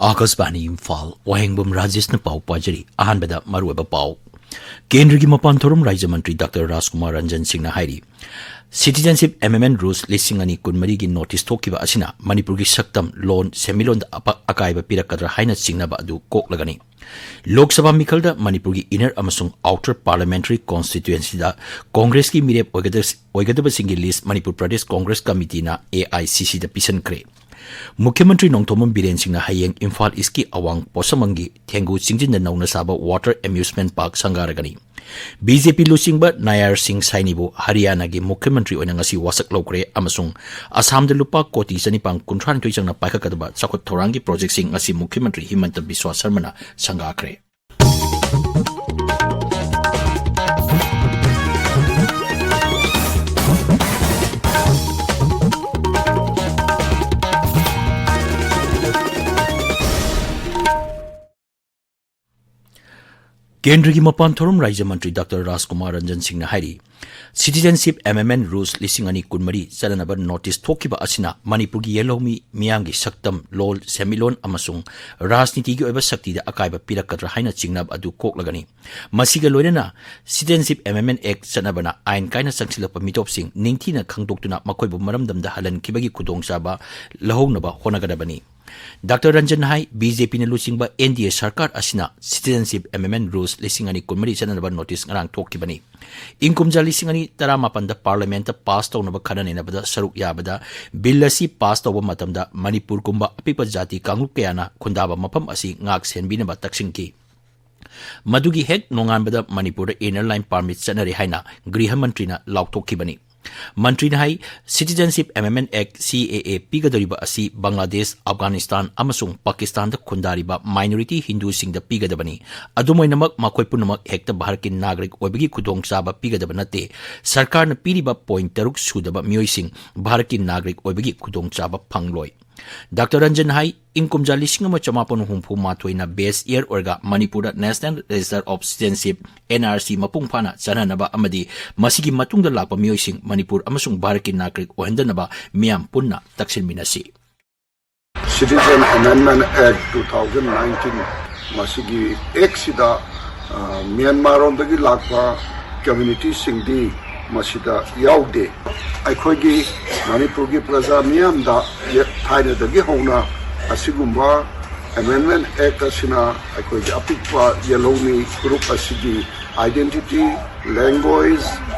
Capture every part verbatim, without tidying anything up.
ꯑꯥꯀꯥꯁꯕꯥꯅꯤ ꯏꯝꯐꯥꯜ, ꯋꯥꯍꯦꯡꯕꯝ ꯔꯥꯖꯦꯁꯅ ꯄꯥꯎ ꯄꯥꯖꯔꯤ꯫ ꯑꯍꯥꯟꯕꯗ ꯃꯔꯨꯑꯣꯏꯕ ꯄꯥꯎ꯫ ꯀꯦꯟꯗ꯭ꯔꯒꯤ ꯃꯄꯥꯟ ꯊꯧꯔꯝ ꯔꯥꯖ꯭ꯌ ꯃꯟꯇ꯭ꯔꯤ ꯗꯥꯛꯇꯔ ꯔꯥꯖꯀꯨꯃꯥꯔ ꯔꯟꯖꯟ ꯁꯤꯡꯅ ꯍꯥꯏꯔꯤ, Citizenship Amendment Rules ꯂꯤꯁꯤꯡ ꯑꯅꯤ ꯀꯨꯟꯃꯔꯤꯒꯤ ꯅꯣꯇꯤꯁ ꯊꯣꯛꯈꯤꯕ ꯑꯁꯤꯅ ꯃꯅꯤꯄꯨꯔꯒꯤ ꯁꯛꯇꯝ, ꯂꯣꯟ, ꯁꯦꯟꯃꯤꯠꯂꯣꯟꯗ ꯑꯄ-, ꯑꯀꯥꯏꯕ ꯄꯤꯔꯛꯀꯗ꯭ꯔꯥ ꯍꯥꯏꯅ ꯆꯤꯡꯅꯕ ꯑꯗꯨ ꯀꯣꯛꯂꯒꯅꯤ꯫ ꯂꯣꯛ ꯁꯚꯥ ꯃꯤꯈꯜꯗ ꯃꯅꯤꯄꯨꯔꯒꯤ ꯏꯅꯔ ꯑꯃꯁꯨꯡ ꯑꯥꯎꯇꯔ ꯄꯥꯔꯂꯤꯌꯥꯃꯦꯟꯇꯔꯤ ꯀꯣꯟꯁꯇꯤꯇ꯭ꯌꯨꯑꯦꯟꯁꯤꯗ ꯀꯣꯡꯒ꯭ꯔꯦꯁꯀꯤ ꯃꯤꯔꯦꯞ ꯑꯣꯏꯒꯗ-, ꯑꯣꯏꯒꯗꯕꯁꯤꯡꯒꯤ ꯂꯤꯁ꯭ꯠ ꯃꯅꯤꯄꯨꯔ ꯄ꯭ꯔꯗꯦꯁ ꯀꯣꯡꯒ꯭ꯔꯦꯁ ꯀꯃꯤꯇꯤꯅ ꯑꯦ ꯑꯥꯏ ꯁꯤ ꯁꯤꯗ ꯄꯤꯁꯤꯟꯈ꯭ꯔꯦ꯫ ꯃꯨꯈ꯭ꯌ ꯃꯟꯇ꯭ꯔꯤ ꯅꯣꯡꯊꯣꯝꯕꯝ ꯕꯤꯔꯦꯟ ꯁꯤꯡꯅ ꯍꯌꯦꯡ ꯏꯝꯐꯥꯜ ꯏꯁ꯭ꯠꯀꯤ ꯑꯋꯥꯡ ꯄꯣꯠꯁꯪꯕꯝꯒꯤ ꯊꯦꯡꯒꯨ ꯆꯤꯡꯖꯤꯟꯗ ꯅꯧꯅ ꯁꯥꯕ ꯋꯥꯇꯔ ꯑꯦꯃ꯭ꯌꯨꯁꯃꯦꯟꯠ ꯄꯥꯔꯛ ꯁꯪꯒꯥꯔꯒꯅꯤ꯫ ꯕꯤ ꯖꯦ ꯄꯤ ꯂꯨꯆꯤꯡꯕ ꯅꯥꯌꯥꯔ ꯁꯤꯡ ꯁꯥꯏꯅꯤꯕꯨ ꯍꯔꯤꯌꯥꯅꯥꯒꯤ ꯃꯨꯈ꯭ꯌ ꯃꯟꯇ꯭ꯔꯤ ꯑꯣꯏꯅ ꯉꯁꯤ ꯋꯥꯁꯛ ꯂꯧꯈ꯭ꯔꯦ ꯑꯃꯁꯨꯡ ꯑꯁꯥꯝꯗ ꯂꯨꯄꯥ ꯀꯣꯇꯤ ꯆꯅꯤꯄꯥꯟ ꯀꯨꯟꯊ꯭ꯔꯥꯅꯤꯊꯣꯏ ꯆꯪꯅ ꯄꯥꯏꯈꯠꯀꯗꯕ ꯆꯥꯎꯈꯠ ꯊꯧꯔꯥꯡꯒꯤ ꯄ꯭ꯔꯣꯖꯦꯛꯁꯤꯡ ꯉꯁꯤ ꯃꯨꯈ꯭ꯌ ꯃꯟꯇ꯭ꯔꯤ ꯍꯤꯃꯟꯇ ꯕꯤꯁ꯭ꯋꯥ ꯁꯔꯃꯅ ꯁꯪꯒꯥꯈ꯭ꯔꯦ꯫ ꯀꯦꯟꯗ꯭ꯔꯒꯤ ꯃꯄꯥꯟ ꯊꯧꯔꯝ ꯔꯥꯖ꯭ꯌ ꯃꯟꯇ꯭ꯔꯤ ꯗꯥꯛꯇꯔ ꯔꯥꯖꯀꯨꯃꯥꯔ ꯔꯟꯖꯟ ꯁꯤꯡꯅ ꯍꯥꯏꯔꯤ, Citizenship Amendment Rules ꯂꯤꯁꯤꯡ ꯑꯅꯤ ꯀꯨꯟꯃꯔꯤ ꯆꯠꯅꯅꯕ ꯅꯣꯇꯤꯁ ꯊꯣꯛꯈꯤꯕ ꯑꯁꯤꯅ ꯃꯅꯤꯄꯨꯔꯒꯤ ꯌꯦꯜꯍꯧꯃꯤ ꯃꯤꯌꯥꯝꯒꯤ ꯁꯛꯇꯝ, ꯂꯣꯜ, ꯁꯦꯟꯃꯤꯠꯂꯣꯟ ꯑꯃꯁꯨꯡ ꯔꯥꯖꯅꯤꯇꯤꯒꯤ ꯑꯣꯏꯕ ꯁꯛꯇꯤꯗ ꯑꯀꯥꯏꯕ ꯄꯤꯔꯛꯀꯗ꯭ꯔꯥ ꯍꯥꯏꯅ ꯆꯤꯡꯅꯕ ꯑꯗꯨ ꯀꯣꯛꯂꯒꯅꯤ꯫ ꯃꯁꯤꯒ ꯂꯣꯏꯅꯅ Citizenship Amendment Act ꯆꯠꯅꯕꯅ ꯑꯥꯏꯟ ꯀꯥꯏꯅ ꯆꯪꯁꯤꯜꯂꯛꯄ ꯃꯤꯇꯣꯞꯁꯤꯡ ꯅꯤꯡꯊꯤꯅ ꯈꯪꯗꯣꯛꯇꯨꯅ ꯃꯈꯣꯏꯕꯨ ꯃꯔꯝꯗꯝꯗ ꯍꯜꯍꯟꯈꯤꯕꯒꯤ ꯈꯨꯗꯣꯡꯆꯥꯕ ꯂꯧꯍꯧꯅꯕ ꯍꯣꯠꯅꯒꯗꯕꯅꯤ꯫ ꯗꯥꯛꯇꯔ ꯔꯟꯖꯟ ꯍꯥꯏ, ꯕꯤ ꯖꯦ ꯄꯤꯅ ꯂꯨꯆꯤꯡꯕ ꯑꯦꯟ ꯗꯤ ꯑꯦ ꯁꯔꯀꯥꯔ ꯑꯁꯤꯅ Citizenship Amendment Rules ꯂꯤꯁꯤꯡ ꯑꯅꯤ ꯀꯨꯟꯃꯔꯤ ꯆꯠꯅꯅꯕ ꯅꯣꯇꯤꯁ ꯉꯔꯥꯡ ꯊꯣꯛꯈꯤꯕꯅꯤ꯫ ꯏꯪ ꯀꯨꯝꯖꯥ ꯂꯤꯁꯤꯡ ꯑꯅꯤ ꯇꯔꯥꯃꯥꯄꯟꯗ ꯄꯥꯔꯂꯤꯌꯥꯃꯦꯟꯠꯇ ꯄꯥꯁ ꯇꯧꯅꯕ ꯈꯟꯅ ꯅꯩꯅꯕꯗ ꯁꯔꯨꯛ ꯌꯥꯕꯗ ꯕꯤꯜ ꯑꯁꯤ ꯄꯥꯁ ꯇꯧꯕ ꯃꯇꯝꯗ ꯃꯅꯤꯄꯨꯔꯒꯨꯝꯕ ꯑꯄꯤꯛꯄ ꯖꯥꯇꯤ ꯀꯥꯡꯂꯨꯞ ꯀꯌꯥꯅ ꯈꯨꯟꯗꯥꯕ ꯃꯐꯝ ꯑꯁꯤ ꯉꯥꯛ ꯁꯦꯟꯕꯤꯅꯕ ꯇꯛꯁꯤꯟꯈꯤ꯫ ꯃꯗꯨꯒꯤ ꯍꯦꯛ ꯅꯣꯡꯉꯥꯟꯕꯗ ꯃꯅꯤꯄꯨꯔꯗ ꯏꯅꯔ ꯂꯥꯏꯟ ꯄꯥꯔꯃꯤꯠ ꯆꯠꯅꯔꯦ ꯍꯥꯏꯅ ꯒ꯭ꯔꯤꯍ ꯃꯟꯇ꯭ꯔꯤꯅ ꯂꯥꯎꯊꯣꯛꯈꯤꯕꯅꯤ꯫ ꯃꯟꯇ꯭ꯔꯤꯅ ꯍꯥꯏ, Citizenship Amendment Act, ꯁꯤ ꯑꯦ ꯑꯦ, ꯄꯤꯒꯗꯧꯔꯤꯕ ꯑꯁꯤ ꯕꯪꯒ꯭ꯂꯥꯗꯦꯁ, ꯑꯐꯒꯥꯅꯤꯁꯇꯥꯟ ꯑꯃꯁꯨꯡ ꯄꯥꯀꯤꯁꯇꯥꯟꯗ ꯈꯨꯟꯗꯥꯔꯤꯕ minority ꯍꯤꯟꯗꯨꯁꯤꯡꯗ ꯄꯤꯒꯗꯕꯅꯤ꯫ ꯑꯗꯨꯝ ꯑꯣꯏꯅꯃꯛ, ꯃꯈꯣꯏ ꯄꯨꯝꯅꯃꯛ ꯍꯦꯛꯇ ꯚꯥꯔꯠꯀꯤ ꯅꯥꯒꯔꯤꯛ ꯑꯣꯏꯕꯒꯤ ꯈꯨꯗꯣꯡꯆꯥꯕ ꯄꯤꯒꯗꯕ ꯅꯠꯇꯦ꯫ ꯁꯔꯀꯥꯔꯅ ꯄꯤꯔꯤꯕ ꯄꯣꯏꯟꯠ ꯇꯔꯨꯛ ꯁꯨꯗꯕ ꯃꯤꯑꯣꯏꯁꯤꯡ ꯚꯥꯔꯠꯀꯤ ꯅꯥꯒꯔꯤꯛ ꯑꯣꯏꯕꯒꯤ ꯈꯨꯗꯣꯡꯆꯥꯕ ꯐꯪꯂꯣꯏ꯫ ꯗꯥꯛꯇꯔ ꯔꯟꯖꯟ ꯍꯥꯏ, ꯏꯪ ꯀꯨꯝꯖꯥ ꯂꯤꯁꯤꯡ ꯑꯃ ꯆꯃꯥꯄꯟ ꯍꯨꯝꯐꯨ ꯃꯥꯊꯣꯏꯅ base year ꯑꯣꯏꯔꯒ ꯃꯅꯤꯄꯨꯔꯗ National Register of Citizenship, N R C, ꯃꯄꯨꯡ ꯐꯥꯅ ꯆꯠꯅꯅꯕ ꯑꯃꯗꯤ ꯃꯁꯤꯒꯤ ꯃꯇꯨꯡꯗ ꯂꯥꯛꯄ ꯃꯤꯑꯣꯏꯁꯤꯡ ꯃꯅꯤꯄꯨꯔ ꯑꯃꯁꯨꯡ ꯚꯥꯔꯠꯀꯤ ꯅꯥꯒꯔꯤꯛ ꯑꯣꯏꯍꯟꯗꯅꯕ ꯃꯤꯌꯥꯝ ꯄꯨꯟꯅ ꯇꯛꯁꯤꯟꯃꯤꯟꯅꯁꯤ꯫ Citizen Amendment Act two thousand nineteen, ꯃꯁꯤꯒꯤ ꯑꯦꯛꯁꯤꯗ, ꯑ, ꯃ꯭ꯌꯥꯟꯃꯥꯔꯔꯣꯝꯗꯒꯤ ꯂꯥꯛꯄ ꯀꯝꯃ꯭ꯌꯨꯅꯤꯇꯤꯁꯤꯡꯗꯤ ꯃꯁꯤꯗ ꯌꯥꯎꯗꯦ꯫ ꯑꯩꯈꯣꯏꯒꯤ ꯃꯅꯤꯄꯨꯔꯒꯤ ꯄ꯭ꯔꯖꯥ ꯃꯤꯌꯥꯝꯗ ꯌꯦ-, ꯊꯥꯏꯅꯗꯒꯤ ꯍꯧꯅ ꯑꯁꯤꯒꯨꯝꯕ Amendment Act ꯑꯁꯤꯅ ꯑꯩꯈꯣꯏꯒꯤ ꯑꯄꯤꯛꯄ ꯌꯦꯜꯍꯧꯃꯤ ꯒ꯭ꯔꯨꯞ ꯑꯁꯤꯒꯤ identity, language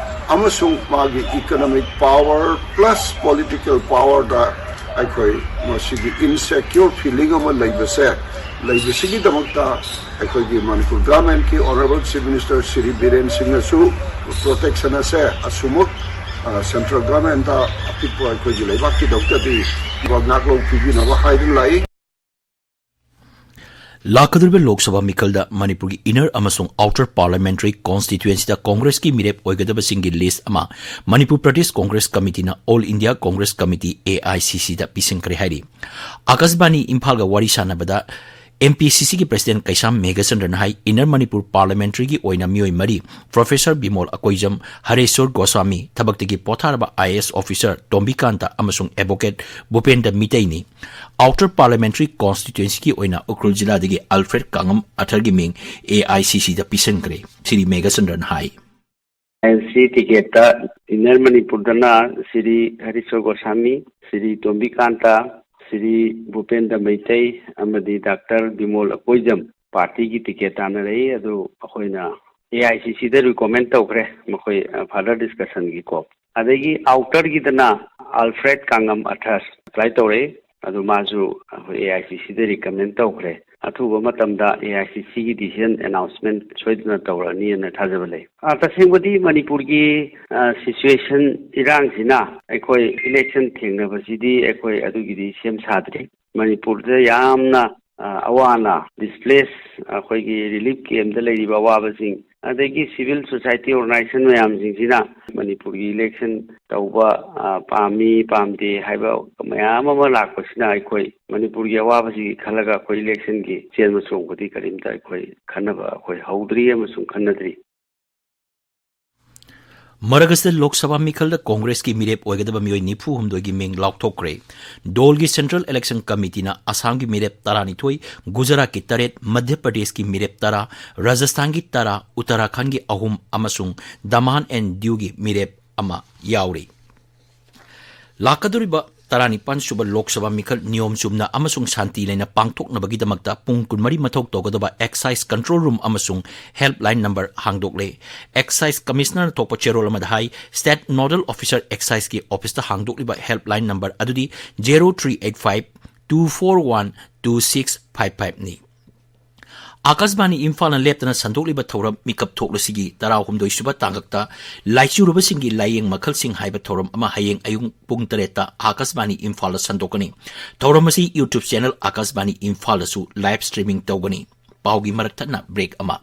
ꯑꯃꯁꯨꯡ ꯃꯥꯒꯤ economic power plus political powerꯗ ꯑꯩꯈꯣꯏ ꯃꯁꯤꯒꯤ insecure feeling ꯑꯃ ꯂꯩꯕꯁꯦ, ꯂꯩꯕꯁꯤꯒꯤꯗꯃꯛꯇ ꯑꯩꯈꯣꯏꯒꯤ Manipur ꯒꯚꯔꯟꯃꯦꯟꯠꯀꯤ Honourable Chief Minister Shri Biren ꯁꯤꯡꯅꯁꯨ protection ꯑꯁꯦ ꯑꯁꯨꯃꯛ, ꯑ, central governmentꯇ ꯑꯄꯤꯛꯄ ꯑꯩꯈꯣꯏꯒꯤ ꯂꯩꯕꯥꯛꯀꯤꯗꯃꯛꯇꯗꯤ ꯉꯥꯛꯂꯧ ꯄꯤꯕꯤꯅꯕ ꯍꯥꯏꯗꯨꯅ ꯂꯥꯛꯏ꯫ ꯂꯥꯛꯀꯗꯧꯔꯤꯕ ꯂꯣꯛ ꯁꯚꯥ ꯃꯤꯈꯜꯗ ꯃꯅꯤꯄꯨꯔꯒꯤ inner ꯑꯃꯁꯨꯡ outer parliamentary constituencyꯗ ꯀꯣꯡꯒ꯭ꯔꯦꯁꯀꯤ ꯃꯤꯔꯦꯞ ꯑꯣꯏꯒꯗꯕꯁꯤꯡꯒꯤ list ꯑꯃ Manipur Pradesh Congress ꯀꯃꯤꯇꯤꯅ All India Congress Committee, A I C Cꯗ ꯄꯤꯁꯤꯟꯈ꯭ꯔꯦ ꯍꯥꯏꯔꯤ꯫ ꯑꯀꯥꯁꯕꯥꯅꯤ ꯏꯝꯐꯥꯜꯒ ꯋꯥꯔꯤ ꯁꯥꯟꯅꯕꯗ M P C Cꯒꯤ president ꯀꯩꯁꯥꯝ ꯃꯦꯘꯆꯟꯗ꯭ꯔꯅ ꯍꯥꯏ, Inner ꯃꯅꯤꯄꯨꯔ parliamentaryꯒꯤ ꯑꯣꯏꯅ ꯃꯤꯑꯣꯏ ꯃꯔꯤ, Professor ꯕꯤꯃꯣꯜ ꯑꯀꯣꯏꯖꯝ, ꯍꯔꯦꯁ꯭ꯋꯔ ꯒꯣꯁ꯭ꯋꯥꯃꯤ, ꯊꯕꯛꯇꯒꯤ ꯄꯣꯊꯥꯔꯕ I A S officer ꯇꯣꯝꯕꯤꯀꯥꯟꯇ ꯑꯃꯁꯨꯡ advocate ꯚꯨꯄꯦꯟꯗ꯭ꯔ ꯃꯤꯇꯩꯅꯤ꯫ Outer parliamentary constituencyꯒꯤ ꯑꯣꯏꯅ ꯎꯈ꯭ꯔꯨꯜ ꯖꯤꯂꯥꯗꯒꯤ ꯑꯜꯐ꯭ꯔꯦꯗ ꯀꯥꯡꯉꯝ ꯑꯊꯔꯒꯤ ꯃꯤꯡ A I C Cꯗ ꯄꯤꯁꯤꯟꯈ꯭ꯔꯦ꯫ ꯁ꯭ꯔꯤ ꯃꯦꯘꯆꯟꯗ꯭ꯔꯅ ꯍꯥꯏ꯫ ꯑꯦꯟ ꯁꯤ ꯇꯤꯀꯦꯠꯇ ꯏꯟꯅꯔ ꯃꯅꯤꯄꯨꯔꯗꯅ ꯁ꯭ꯔꯤ ꯍꯔꯤꯁ꯭ꯋꯔ ꯒꯣꯁꯥꯃꯤ, ꯁ꯭ꯔꯤ ꯇꯣꯝꯕꯤꯀꯥꯟꯇ, ꯁ꯭ꯔꯤ ꯚꯨꯄꯦꯟꯗ꯭ꯔ ꯃꯩꯇꯩ ꯑꯃꯗꯤ ꯗꯥꯛꯇꯔ ꯕꯤꯃꯣꯜ ꯑꯀꯣꯏꯖꯝ ꯄꯥꯔꯇꯤꯒꯤ ꯇꯤꯀꯦꯠ ꯇꯥꯟꯅꯔꯛꯏ꯫ ꯑꯗꯨ ꯑꯩꯈꯣꯏꯅ A I C Cꯗ recommend ꯇꯧꯈ꯭ꯔꯦ, ꯃꯈꯣꯏ, ꯑ, further discussionꯒꯤꯀꯣ꯫ ꯑꯗꯒꯤ outerꯒꯤꯗꯅ ꯑꯜꯐ꯭ꯔꯦꯗ ꯀꯥꯡꯉꯝ ꯑꯊꯔ apply ꯇꯧꯔꯛꯏ꯫ ꯑꯗꯨ ꯃꯥꯁꯨ ꯑꯩꯈꯣꯏ A I C Cꯗ recommend ꯇꯧꯈ꯭ꯔꯦ꯫ ꯑꯊꯨꯕ ꯃꯇꯝꯗ A I C Cꯒꯤ decision announcement ꯁꯣꯏꯗꯅ ꯇꯧꯔꯛꯑꯅꯤꯅ ꯊꯥꯖꯕ ꯂꯩ꯫ ꯑ, ꯇꯁꯦꯡꯕꯗꯤ ꯃꯅꯤꯄꯨꯔꯒꯤ, ꯑ, situation ꯏꯔꯥꯡꯁꯤꯅ ꯑꯩꯈꯣꯏ election ꯊꯦꯡꯅꯕꯁꯤꯗꯤ ꯑꯩꯈꯣꯏ ꯑꯗꯨꯒꯤꯗꯤ ꯁꯦꯝ ꯁꯥꯗ꯭ꯔꯤ꯫ ꯃꯅꯤꯄꯨꯔꯗ ꯌꯥꯝꯅ, ꯑ, ꯑꯋꯥ ꯑꯅꯥ, displace, ꯑꯩꯈꯣꯏꯒꯤ relief campꯇ ꯂꯩꯔꯤꯕ ꯑꯋꯥꯕꯁꯤꯡ, ꯑꯗꯒꯤ civil society organization ꯃꯌꯥꯝꯁꯤꯡꯁꯤꯅ ꯃꯅꯤꯄꯨꯔꯒꯤ election ꯇꯧꯕ, ꯑ, ꯄꯥꯝꯃꯤ ꯄꯥꯝꯗꯦ ꯍꯥꯏꯕ ꯃꯌꯥꯝ ꯑꯃ ꯂꯥꯛꯄꯁꯤꯅ ꯑꯩꯈꯣꯏ ꯃꯅꯤꯄꯨꯔꯒꯤ ꯑꯋꯥꯕꯁꯤꯒꯤ ꯈꯜꯂꯒ ꯑꯩꯈꯣꯏ electionꯒꯤ ꯆꯦꯟꯕ ꯆꯣꯡꯕꯗꯤ ꯀꯔꯤꯝꯇ ꯑꯩꯈꯣꯏ ꯈꯟꯅꯕ ꯑꯩꯈꯣꯏ ꯍꯧꯗ꯭ꯔꯤ ꯑꯃꯁꯨꯡ ꯈꯟꯅꯗ꯭ꯔꯤ꯫ ꯃꯔꯛ ꯑꯁꯤꯗ ꯂꯣꯛ ꯁꯚꯥ ꯃꯤꯈꯜꯗ ꯀꯣꯡꯒ꯭ꯔꯦꯁꯀꯤ ꯃꯤꯔꯦꯞ ꯑꯣꯏꯒꯗꯕ ꯃꯤꯑꯣꯏ ꯅꯤꯐꯨ ꯍꯨꯝꯗꯣꯏꯒꯤ ꯃꯤꯡ ꯂꯥꯎꯊꯣꯛꯈ꯭ꯔꯦ꯫ ꯗꯣꯜꯒꯤ ꯁꯦꯟꯇ꯭ꯔꯦꯜ ꯏꯂꯦꯛꯁꯟ ꯀꯃꯤꯇꯤꯅ ꯑꯁꯥꯝꯒꯤ ꯃꯤꯔꯦꯞ ꯇꯔꯥꯅꯤꯊꯣꯏ, ꯒꯨꯖꯔꯥꯠꯀꯤ ꯇꯔꯦꯠ, ꯃꯙ꯭ꯌ ꯄ꯭ꯔꯗꯦꯁꯀꯤ ꯃꯤꯔꯦꯞ ꯇꯔꯥ, ꯔꯥꯖꯁꯊꯥꯟꯒꯤ ꯇꯔꯥ, ꯎꯠꯇꯔꯥꯈꯟꯒꯤ ꯑꯍꯨꯝ ꯑꯃꯁꯨꯡ ꯗꯃꯥꯟ ꯑꯦꯟ ꯗꯤꯎꯒꯤ ꯃꯤꯔꯦꯞ ꯑꯃ ꯌꯥꯎꯔꯤ꯫ ꯂꯥꯛꯀꯗꯧꯔꯤꯕ ꯇꯔꯥꯅꯤꯄꯥꯟ ꯁꯨꯕ ꯂꯣꯛ ꯁꯚꯥ ꯃꯤꯈꯜ ꯅꯤꯌꯣꯝ ꯆꯨꯝꯅ ꯑꯃꯁꯨꯡ ꯁꯥꯟꯇꯤ ꯂꯩꯅ ꯄꯥꯡꯊꯣꯛꯅꯕꯒꯤꯗꯃꯛꯇ ꯄꯨꯡ ꯀꯨꯟꯃꯔꯤ ꯃꯊꯧ ꯇꯧꯒꯗꯕ ꯑꯦꯛꯁꯥꯏꯖ ꯀꯟꯇ꯭ꯔꯣꯜ ꯔꯨꯝ ꯑꯃꯁꯨꯡ ꯍꯦꯜꯞꯂꯥꯏꯟ ꯅꯝꯕꯔ ꯍꯥꯡꯗꯣꯛꯂꯦ꯫ ꯑꯦꯛꯁꯥꯏꯖ ꯀꯃꯤꯁꯅꯔꯅ ꯊꯣꯛꯄ ꯆꯦꯔꯣꯜ ꯑꯃꯗ ꯍꯥꯏ, ꯁ꯭ꯇꯦꯠ ꯅꯣꯗꯜ ꯑꯣꯐꯤꯁꯥꯔ ꯑꯦꯛꯁꯥꯏꯖꯀꯤ ꯑꯣꯐꯤꯁꯇ ꯍꯥꯡꯗꯣꯛꯂꯤꯕ ꯍꯦꯜꯞꯂꯥꯏꯟ ꯅꯝꯕꯔ ꯑꯗꯨꯗꯤ zero three eight five two four one two six five ꯐꯥꯏꯚꯅꯤ꯫ ꯑꯥꯀꯥꯁꯕꯥꯅꯤ ꯏꯝꯐꯥꯜꯅ ꯂꯦꯞꯇꯅ ꯁꯟꯗꯣꯛꯂꯤꯕ ꯊꯧꯔꯝ ꯃꯤꯀꯞ ꯊꯣꯛꯂꯁꯤꯒꯤ ꯇꯔꯥꯍꯨꯝꯗꯣꯏ ꯁꯨꯕ ꯇꯥꯡꯀꯛꯇ ꯂꯥꯏꯆꯨꯔꯕꯁꯤꯡꯒꯤ ꯂꯥꯏꯌꯦꯡ ꯃꯈꯜꯁꯤꯡ ꯍꯥꯏꯕ ꯊꯧꯔꯝ ꯑꯃ ꯍꯌꯦꯡ ꯑꯌꯨꯛ ꯄꯨꯡ ꯇꯔꯦꯠꯇ ꯑꯥꯀꯥꯁꯕꯥꯅꯤ ꯏꯝꯐꯥꯜꯗ ꯁꯟꯗꯣꯛꯀꯅꯤ꯫ ꯊꯧꯔꯝ ꯑꯁꯤ YouTube ꯆꯦꯅꯦꯜ ꯑꯥꯀꯥꯁꯕꯥꯅꯤ ꯏꯝꯐꯥꯜꯗꯁꯨ ꯂꯥꯏꯚ ꯁ꯭ꯇ꯭ꯔꯤꯃꯤꯡ ꯇꯧꯒꯅꯤ꯫ ꯄꯥꯎꯒꯤ ꯃꯔꯛ ꯊꯠꯅ ꯕ꯭ꯔꯦꯛ ꯑꯃ꯫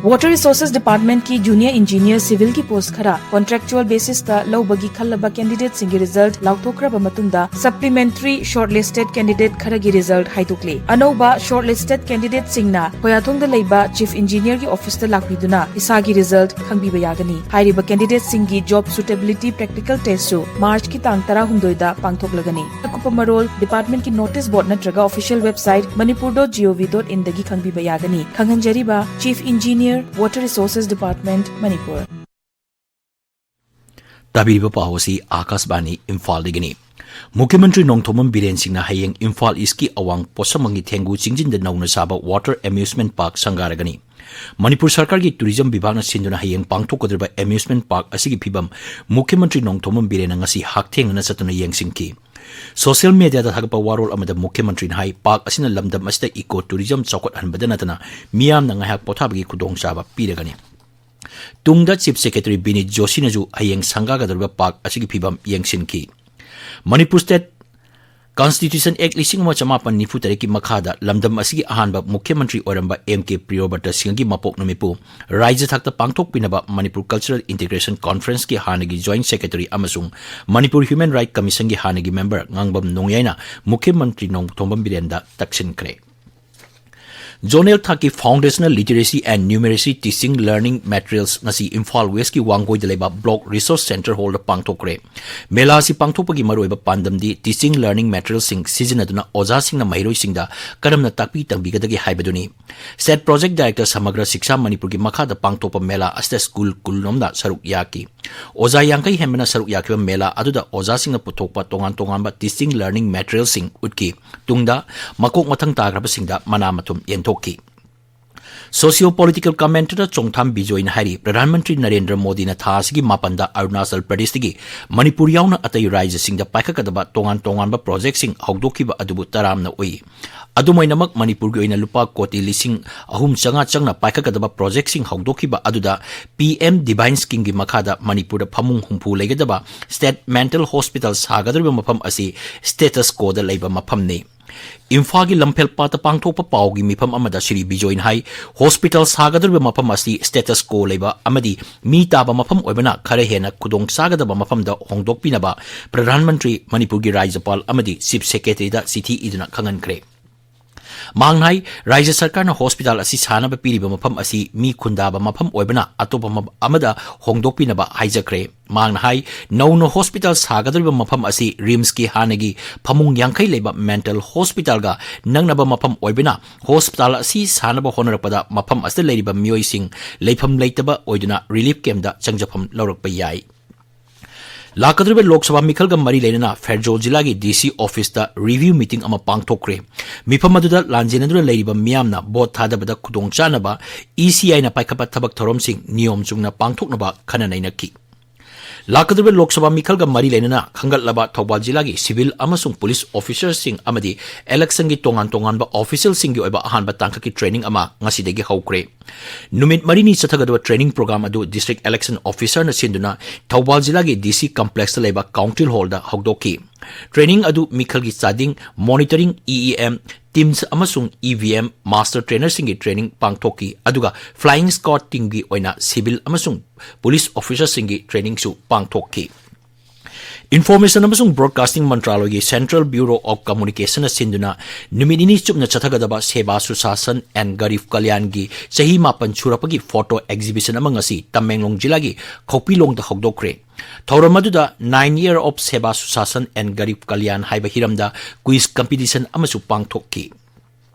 Water Resources Department ꯀꯤ Junior Engineer Civil ꯒꯤ ꯄꯣꯁ ꯈꯔ ꯀꯣꯟꯇ꯭ꯔꯦꯛꯆꯨꯑꯦꯜ ꯕꯦꯁꯤꯁꯇ ꯂꯧꯕꯒꯤ ꯈꯜꯂꯕ ꯀꯦꯟꯗꯤꯗꯦꯠꯁꯤꯡꯒꯤ ꯔꯤꯖꯜꯠ ꯂꯥꯎꯊꯣꯛꯈ꯭ꯔꯕ ꯃꯇꯨꯡꯗ, ꯁꯄ꯭ꯂꯤꯃꯦꯟꯇꯔꯤ ꯁꯣꯔꯠꯂꯤꯁꯇꯦꯗ ꯀꯦꯟꯗꯤꯗꯦꯠ ꯈꯔꯒꯤ ꯔꯤꯖꯜꯠ ꯍꯥꯏꯗꯣꯛꯂꯦ꯫ ꯑꯅꯧꯕ ꯁꯣꯔꯠꯂꯤꯁꯇꯦꯗ ꯀꯦꯟꯗꯤꯗꯦꯠꯁꯤꯡꯅ ꯈꯣꯌꯥꯊꯣꯡꯗ ꯂꯩꯕ ꯆꯤꯐ ꯏꯟꯖꯤꯅꯤꯌꯔꯒꯤ ꯑꯣꯐꯤꯁꯇ ꯂꯥꯛꯄꯤꯗꯨꯅ ꯏꯁꯥꯒꯤ ꯔꯤꯖꯜꯠ ꯈꯪꯕꯤꯕ ꯌꯥꯒꯅꯤ꯫ ꯍꯥꯏꯔꯤꯕ ꯀꯦꯟꯗꯤꯗꯦꯠꯁꯤꯡꯒꯤ ꯖꯣꯕ ꯁꯨꯇꯦꯕꯤꯂꯤꯇꯤ ꯄ꯭ꯔꯦꯛꯇꯤꯀꯦꯜ ꯇꯦꯁꯁꯨ ꯃꯥꯔꯆꯀꯤ ꯇꯥꯡ ꯇꯔꯥꯍꯨꯝꯗꯣꯏꯗ ꯄꯥꯡꯊꯣꯛꯂꯒꯅꯤ꯫ ꯑꯀꯨꯞꯄ ꯃꯔꯣꯜ ꯗꯤꯄꯥꯔꯠꯃꯦꯟꯠꯀꯤ ꯅꯣꯇꯤꯁ ꯕꯣꯔꯗ ꯅꯠꯇ꯭ꯔꯒ official website manipur dot gov dot in ꯗꯒꯤ ꯈꯪꯕꯤꯕ ꯌꯥꯒꯅꯤ꯫ ꯈꯪꯍꯟꯖꯔꯤꯕ, Chief Engineer, Water Resources Department, Manipur. ꯇꯥꯕꯤꯔꯤꯕ ꯄꯥꯎ ꯑꯁꯤ ꯑꯥꯀꯥꯁꯕꯥꯅꯤ ꯏꯝꯐꯥꯜꯗꯒꯤꯅꯤ꯫ ꯃꯨꯈ꯭ꯌꯃꯟꯇ꯭ꯔꯤ ꯅꯣꯡꯊꯣꯝꯕꯝ ꯕꯤꯔꯦꯟ ꯁꯤꯡꯅ ꯍꯌꯦꯡ ꯏꯝꯐꯥꯜ ꯏꯁꯀꯤ ꯑꯋꯥꯡ ꯄꯣꯠꯁꯪꯕꯝꯒꯤ ꯊꯦꯡꯒꯨ ꯆꯤꯡꯖꯤꯟꯗ ꯅꯧꯅ ꯁꯥꯕ ꯋꯥꯇꯔ ꯑꯦꯃ꯭ꯌꯨꯁꯃꯦꯟꯠ ꯄꯥꯔꯛ ꯁꯪꯒꯥꯔꯒꯅꯤ꯫ ꯃꯅꯤꯄꯨꯔ ꯁꯔꯀꯥꯔꯒꯤ ꯇꯨꯔꯤꯖꯝ ꯕꯤꯚꯥꯒꯅ ꯁꯤꯟꯗꯨꯅ ꯍꯌꯦꯡ ꯄꯥꯡꯊꯣꯛꯀꯗꯧꯔꯤꯕ ꯑꯦꯃ꯭ꯌꯨꯁꯃꯦꯟꯠ ꯄꯥꯔꯛ ꯑꯁꯤꯒꯤ ꯐꯤꯕꯝ ꯃꯨꯈ꯭ꯌꯃꯟꯇ꯭ꯔꯤ ꯅꯣꯡꯊꯣꯝꯕꯝ ꯕꯤꯔꯦꯟꯅ ꯉꯁꯤ ꯍꯛꯊꯦꯡꯅꯅ ꯆꯠꯇꯨꯅ ꯌꯦꯡꯁꯤꯟꯈꯤ꯫ ꯁꯣꯁꯤꯌꯦꯜ ꯃꯤꯗꯤꯌꯥꯗ ꯊꯥꯒꯠꯄ ꯋꯥꯔꯣꯜ ꯑꯃꯗ ꯃꯨꯈ꯭ꯌꯃꯟꯇ꯭ꯔꯤꯅ ꯍꯥꯏ, ꯄꯥꯔꯛ ꯑꯁꯤꯅ ꯂꯝꯗꯝ ꯑꯁꯤꯗ ꯏꯀꯣ ꯇꯨꯔꯤꯖꯝ ꯆꯥꯎꯈꯠꯍꯟꯕꯗ ꯅꯠꯇꯅ ꯃꯤꯌꯥꯝꯅ ꯉꯥꯏꯍꯥꯛ ꯄꯣꯊꯥꯕꯒꯤ ꯈꯨꯗꯣꯡꯆꯥꯕ ꯄꯤꯔꯒꯅꯤ꯫ ꯇꯨꯡꯗ ꯆꯤꯐ ꯁꯦꯀ꯭ꯔꯦꯇꯔꯤ ꯕꯤꯅꯤꯠ ꯖꯣꯁꯤꯅꯁꯨ ꯍꯌꯦꯡ ꯁꯪꯒꯥꯒꯗꯧꯔꯤꯕ ꯄꯥꯔꯛ ꯑꯁꯤꯒꯤ ꯐꯤꯕꯝ ꯌꯦꯡꯁꯤꯟꯈꯤ꯫ ꯃꯅꯤꯄꯨꯔ ꯁ꯭ꯇꯦꯠ ꯀꯟꯁꯇꯤꯇ꯭ꯌꯨꯁꯟ ꯑꯦꯛ ꯂꯤꯁꯤꯡ ꯑꯃ ꯆꯃꯥꯄꯟ ꯅꯤꯐꯨ ꯇꯔꯦꯠꯀꯤ ꯃꯈꯥꯗ ꯂꯝꯗꯝ ꯑꯁꯤꯒꯤ ꯑꯍꯥꯟꯕ ꯃꯨꯈ꯭ꯌꯃꯟꯇ꯭ꯔꯤ ꯑꯣꯏꯔꯝꯕ ꯑꯦꯝ ꯀꯦ ꯄ꯭ꯔꯤꯌꯣꯕ꯭ꯔꯇ ꯁꯤꯡꯍꯒꯤ ꯃꯄꯣꯛ ꯅꯨꯃꯤꯠꯄꯨ ꯔꯥꯏꯖ꯭ꯌ ꯊꯥꯛꯇ ꯄꯥꯡꯊꯣꯛꯄꯤꯅꯕ ꯃꯅꯤꯄꯨꯔ ꯀꯜꯆꯔꯦꯜ ꯏꯟꯇꯤꯒ꯭ꯔꯦꯁꯟ ꯀꯣꯟꯐꯔꯦꯟꯁꯀꯤ ꯍꯥꯟꯅꯒꯤ ꯖꯣꯏꯟꯠ ꯁꯦꯀ꯭ꯔꯦꯇꯔꯤ ꯑꯃꯁꯨꯡ ꯃꯅꯤꯄꯨꯔ ꯍ꯭ꯌꯨꯃꯦꯟ ꯔꯥꯏꯠ ꯀꯃꯤꯁꯟꯒꯤ ꯍꯥꯟꯅꯒꯤ ꯃꯦꯝꯕꯔ ꯉꯥꯡꯕꯝ ꯅꯣꯡꯌꯥꯏꯅ ꯃꯨꯈ꯭ꯌꯃꯟꯇ꯭ꯔꯤ ꯅꯣꯡꯊꯣꯝꯕꯝ ꯕꯤꯔꯦꯟꯗ ꯇꯛꯁꯤꯟꯈ꯭ꯔꯦ꯫ Zonal ꯊꯥꯛꯀꯤ Foundational Literacy and Numeracy Teaching Learning Materials ꯉꯁꯤ ꯏꯝꯐꯥꯜ ꯋꯦꯁꯀꯤ ꯋꯥꯡꯒꯣꯏꯗ ꯂꯩꯕ Block Resource Centre Hallꯗ ꯄꯥꯡꯊꯣꯛꯈ꯭ꯔꯦ꯫ ꯃꯦꯂꯥ ꯑꯁꯤ ꯄꯥꯡꯊꯣꯛꯄꯒꯤ ꯃꯔꯨꯑꯣꯏꯕ ꯄꯥꯟꯗꯝꯗꯤ teaching learning materialꯁꯤꯡ ꯁꯤꯖꯤꯟꯅꯗꯨꯅ ꯑꯣꯖꯥꯁꯤꯡꯅ ꯃꯍꯩꯔꯣꯏꯁꯤꯡꯗ ꯀꯔꯝꯅ ꯇꯥꯛꯄꯤ ꯇꯝꯕꯤꯒꯗꯒꯦ ꯍꯥꯏꯕꯗꯨꯅꯤ꯫ SET Project Director Samagra Shiksha Manipurꯒꯤ ꯃꯈꯥꯗ ꯄꯥꯡꯊꯣꯛꯄ ꯃꯦꯂꯥ ꯑꯁꯤꯗ ꯁ꯭ꯀꯨꯜ ꯀꯨꯟꯂꯣꯝꯅ ꯁꯔꯨꯛ ꯌꯥꯈꯤ꯫ ꯑꯣꯖꯥ ꯌꯥꯡꯈꯩ ꯍꯦꯟꯕꯅ ꯁꯔꯨꯛ ꯌꯥꯈꯤꯕ ꯃꯦꯂꯥ ꯑꯗꯨꯗ ꯑꯣꯖꯥꯁꯤꯡꯅ ꯄꯨꯊꯣꯛꯄ ꯇꯣꯉꯥꯟ ꯇꯣꯉꯥꯟꯕ teaching learning materialꯁꯤꯡ ꯎꯠꯈꯤ꯫ ꯇꯨꯡꯗ ꯃꯀꯣꯛ ꯃꯊꯪ ꯇꯥꯈ꯭ꯔꯕꯁꯤꯡꯗ ꯃꯅꯥ ꯃꯊꯨꯝ ꯌꯦꯟꯊꯣꯛꯈꯤ꯫ Socio Political Commentator ꯆꯣꯡꯊꯥꯝ ꯕꯤꯖꯣꯏꯅ ꯍꯥꯏꯔꯤ, ꯄ꯭ꯔꯙꯥꯟ ꯃꯟꯇ꯭ꯔꯤ ꯅꯔꯦꯟꯗ꯭ꯔ ꯃꯣꯗꯤꯅ ꯊꯥ ꯑꯁꯤꯒꯤ ꯃꯥꯄꯟꯗ ꯑꯔꯨꯅꯥꯆꯜ ꯄ꯭ꯔꯗꯦꯁꯇꯒꯤ ꯃꯅꯤꯄꯨꯔ ꯌꯥꯎꯅ ꯑꯇꯩ ꯔꯥꯖ꯭ꯌꯁꯤꯡꯗ ꯄꯥꯏꯈꯠꯀꯗꯕ ꯇꯣꯉꯥꯟ ꯇꯣꯉꯥꯟꯕ projectꯁꯤꯡ ꯍꯧꯗꯣꯛꯈꯤꯕ ꯑꯗꯨꯕꯨ ꯇꯔꯥꯝꯅ ꯎꯏ꯫ ꯑꯗꯨꯝ ꯑꯣꯏꯅꯃꯛ, ꯃꯅꯤꯄꯨꯔꯒꯤ ꯑꯣꯏꯅ ꯂꯨꯄꯥ ꯀꯣꯇꯤ ꯂꯤꯁꯤꯡ ꯑꯍꯨꯝ ꯆꯥꯝꯃꯉꯥ ꯆꯪꯅ ꯄꯥꯏꯈꯠꯀꯗꯕ projectꯁꯤꯡ ꯍꯧꯗꯣꯛꯈꯤꯕ ꯑꯗꯨꯗ P M Divine Schemeꯒꯤ ꯃꯈꯥꯗ ꯃꯅꯤꯄꯨꯔꯗ ꯐꯃꯨꯡ ꯍꯨꯝꯐꯨ ꯂꯩꯒꯗꯕ State Mental Hospital ꯁꯥꯒꯗꯧꯔꯤꯕ ꯃꯐꯝ ꯑꯁꯤ status quoꯗ ꯂꯩꯕ ꯃꯐꯝꯅꯤ꯫ ꯏꯝꯐꯥꯜꯒꯤ ꯂꯝꯐꯦꯜ ꯄꯥꯠꯇ ꯄꯥꯡꯊꯣꯛꯄ ꯄꯥꯎꯒꯤ ꯃꯤꯐꯝ ꯑꯃꯗ ꯁ꯭ꯔꯤ ꯕꯤꯖꯣꯏꯅ ꯍꯥꯏ, hospital ꯁꯥꯒꯗꯧꯔꯤꯕ ꯃꯐꯝ ꯑꯁꯤ status quo ꯂꯩꯕ ꯑꯃꯗꯤ ꯃꯤ ꯇꯥꯕ ꯃꯐꯝ ꯑꯣꯏꯕꯅ ꯈꯔ ꯍꯦꯟꯅ ꯈꯨꯗꯣꯡ ꯆꯥꯒꯗꯕ ꯃꯐꯝꯗ ꯍꯣꯡꯗꯣꯛꯄꯤꯅꯕ ꯄ꯭ꯔꯙꯥꯟ ꯃꯟꯇ꯭ꯔꯤ ꯃꯅꯤꯄꯨꯔꯒꯤ ꯔꯥꯖ꯭ꯌꯄꯥꯜ ꯑꯃꯗꯤ Chief Secretaryꯗ ꯆꯤꯊꯤ ꯏꯗꯨꯅ ꯈꯪꯍꯟꯈ꯭ꯔꯦ꯫ ꯃꯍꯥꯛꯅ ꯍꯥꯏ, ꯔꯥꯖ꯭ꯌ ꯁꯔꯀꯥꯔꯅ hospital ꯑꯁꯤ ꯁꯥꯅꯕ ꯄꯤꯔꯤꯕ ꯃꯐꯝ ꯑꯁꯤ ꯃꯤ ꯈꯨꯟꯗꯥꯕ ꯃꯐꯝ ꯑꯣꯏꯕꯅ ꯑꯇꯣꯞꯄ ꯃꯐꯝ ꯑꯃꯗ ꯍꯣꯡꯗꯣꯛꯄꯤꯅꯕ ꯍꯥꯏꯖꯈ꯭ꯔꯦ꯫ ꯃꯍꯥꯛꯅ ꯍꯥꯏ, ꯅꯧꯅ hospital ꯁꯥꯒꯗꯧꯔꯤꯕ ꯃꯐꯝ ꯑꯁꯤ RIMSꯀꯤ ꯍꯥꯟꯅꯒꯤ ꯐꯃꯨꯡ ꯌꯥꯡꯈꯩ ꯂꯩꯕ mental hospitalꯒ ꯅꯛꯅꯕ ꯃꯐꯝ ꯑꯣꯏꯕꯅ hospital ꯑꯁꯤ ꯁꯥꯅꯕ ꯍꯣꯠꯅꯔꯛꯄꯗ ꯃꯐꯝ ꯑꯁꯤꯗ ꯂꯩꯔꯤꯕ ꯃꯤꯑꯣꯏꯁꯤꯡ ꯂꯩꯐꯝ ꯂꯩꯇꯕ ꯑꯣꯏꯗꯨꯅ relief campꯇ ꯆꯪꯖꯐꯝ ꯂꯧꯔꯛꯄ ꯌꯥꯏ꯫ ꯂꯥꯛꯀꯗꯧꯔꯤꯕ ꯂꯣꯛ ꯁꯚꯥ ꯃꯤꯈꯜꯒ ꯃꯔꯤ ꯂꯩꯅꯅ ꯐꯦꯔꯖꯧ ꯖꯤꯂꯥꯒꯤ DC officeꯇ review meeting ꯑꯃ ꯄꯥꯡꯊꯣꯛꯈ꯭ꯔꯦ꯫ ꯃꯤꯐꯝ ꯑꯗꯨꯗ ꯂꯥꯟꯖꯦꯟꯅꯗꯨꯅ ꯂꯩꯔꯤꯕ ꯃꯤꯌꯥꯝꯅ vote ꯊꯥꯗꯕꯗ ꯈꯨꯗꯣꯡꯆꯥꯅꯕ ECIꯅ ꯄꯥꯏꯈꯠꯄ ꯊꯕꯛ ꯊꯧꯔꯝꯁꯤꯡ ꯅꯤꯌꯣꯝ ꯆꯨꯝꯅ ꯄꯥꯡꯊꯣꯛꯅꯕ ꯈꯟꯅ ꯅꯩꯅꯈꯤ꯫ ꯂꯥꯛꯀꯗꯧꯔꯤꯕ ꯂꯣꯛ ꯁꯚꯥ ꯃꯤꯈꯜꯒ ꯃꯔꯤ ꯂꯩꯅꯅ ꯈꯟꯒꯠꯂꯕ ꯊꯧꯕꯥꯜ ꯖꯤꯂꯥꯒꯤ civil ꯑꯃꯁꯨꯡ police officerꯁꯤꯡ ꯑꯃꯗꯤ electionꯒꯤ ꯇꯣꯉꯥꯟ ꯇꯣꯉꯥꯟꯕ officialꯁꯤꯡꯒꯤ ꯑꯣꯏꯕ ꯑꯍꯥꯟꯕ ꯇꯥꯡꯀꯛꯀꯤ training ꯑꯃ ꯉꯁꯤꯗꯒꯤ ꯍꯧꯈ꯭ꯔꯦ꯫ ꯅꯨꯃꯤꯠ ꯃꯔꯤꯅꯤ ꯆꯠꯊꯒꯗꯕ training program ꯑꯗꯨ District Election Officerꯅ ꯁꯤꯟꯗꯨꯅ ꯊꯧꯕꯥꯜ ꯖꯤꯂꯥꯒꯤ DC complexꯇ ꯂꯩꯕ Council Hallꯗ ꯍꯧꯗꯣꯛꯈꯤ꯫ Training ꯑꯗꯨ ꯃꯤꯈꯜꯒꯤ ꯆꯥꯗꯤꯡ, monitoring, EEM, TIMS ꯑꯃꯁꯨꯡ EVM master trainerꯁꯤꯡꯒꯤ training ꯄꯥꯡꯊꯣꯛꯈꯤ, ꯑꯗꯨꯒ flying squad teamꯒꯤ ꯑꯣꯏꯅ civil ꯑꯃꯁꯨꯡ police officerꯁꯤꯡꯒꯤ trainingꯁꯨ ꯄꯥꯡꯊꯣꯛꯈꯤ꯫ Information ꯑꯃꯁꯨꯡ Broadcasting ꯃꯟꯇ꯭ꯔꯥꯂꯣꯏꯒꯤ Central Bureau of Communication ꯅ ꯁꯤꯟꯗꯨꯅ ꯅꯨꯃꯤꯠ ꯅꯤꯅꯤ ꯆꯨꯞꯅ ꯆꯠꯊꯒꯗꯕ Seva Sushasan and Garib Kalyan ꯒꯤ ꯆꯍꯤ ꯃꯥꯄꯟ ꯁꯨꯔꯛꯄꯒꯤ photo exhibition ꯑꯃ ꯉꯁꯤ ꯇꯃꯦꯡꯂꯣꯡ ꯖꯤꯂꯥꯒꯤ ꯈꯧꯄꯤꯂꯣꯡꯗ ꯍꯧꯗꯣꯛꯈ꯭ꯔꯦ꯫ ꯊꯧꯔꯝ ꯑꯗꯨꯗ Nine Year of Seva Sushasan and Garib Kalyan ꯍꯥꯏꯕ ꯍꯤꯔꯝꯗ quiz competition ꯑꯃꯁꯨ ꯄꯥꯡꯊꯣꯛꯈꯤ꯫